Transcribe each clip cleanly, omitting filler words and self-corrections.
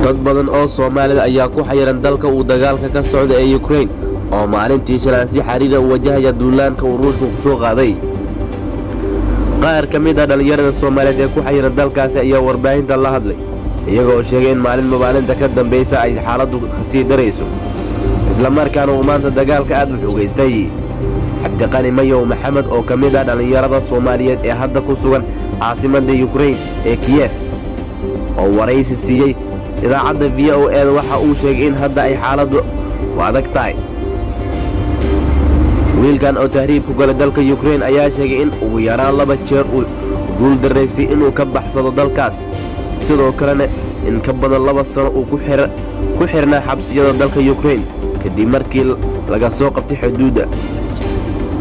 Dad badan oo Soomaalida ayaa ku xayiran dalka uu dagaalka ka socda ee Yukrain, oo maalintii shanaad si xariira u wajahaya duulaanka uu Ruushka ku soo qaaday. Qaar ka mid ah dhallinyarada Soomaaliyeed ee ku xayiran dalkaasi ayaa warbaahinta la hadlay, iyaga oo sheegay in maalinba maalinta ka dambaysa ay xaaladdu kasii darayso, islamarkaana uu maanta dagaalka aad u xogaystay. Cabdiqani Mayow Maxamed, oo ka mid ah dhallinyarada Soomaaliyeed ee hadda ku sugan caasimadda Yukrain ee Kiyef, oo waraysi siiyey idaacadda VOA-da, waxa uu sheegay in hadda ay xaaladdu ku adag tahay. Wiilkan oo tahriib ku galay dalka Yukrain ayaa sheegay in ugu yaraan laba jeer uu guul daraystay inuu ka baxsado dalkaas, sidoo kalena in ka badan 2 sano uu ku xirnaa xabsiyada dalka Yukrain kadib markii laga soo qabtay xuduudda.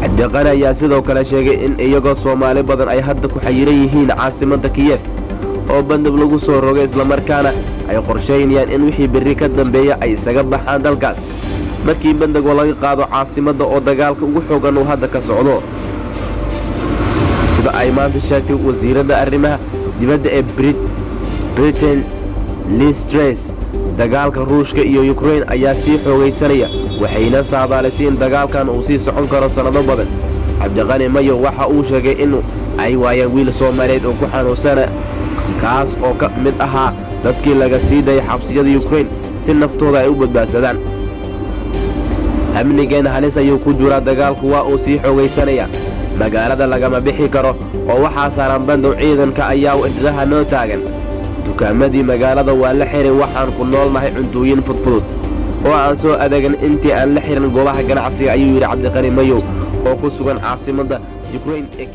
Cabdiqani ayaa sidoo kale sheegay in iyagoo Soomaali badan ay hadda ku xayiran yihiin caasimadda Kiyef oo bandab lagu soo rogay, islamarkaana ay qorshaynayaan in wixii berri ka dambeeya ay isaga baxaan dalkaas markii bandagoo laga qaado caasimadda oo dagaalka ugu xoogan uu hadda ka socdo. Sida ay maanta sheegtay wasiiradda arrimaha dibadda ee Britain, Liz Truss, dagaalka Ruushka iyo Yukrain ayaa sii xoogaysanaya, waxayna saadaalisay in dagaalkan uu sii socon karo sannado badan. Cabdiqani Mayo waxa uu sheegay in ay waayeen wiil Soomaaliyeed oo ku xanuunsana, kaas oo ka mid ahaa dadkii laga sii dayay xabsiyada Yukrain si naftooda ay u badbaadsadaan. "Amnigeena halis ayuu ku jiraa. Dagaalku waa uu sii xoogaysanaya. Magaalada lagama bixi karo oo waxaa saaran bandow. Ciidanka ayaa indhaha noo taagan. Dukaamadii magaalada waa la xiray. Waxaan ku noolnahay cuntooyin fudfudud oo aan soo adeegan intii aan la xirin goobaha ganacsiga," ayuu yidhi Cabdiqani Mayow oo ku sugan caasimadda Yukrain ee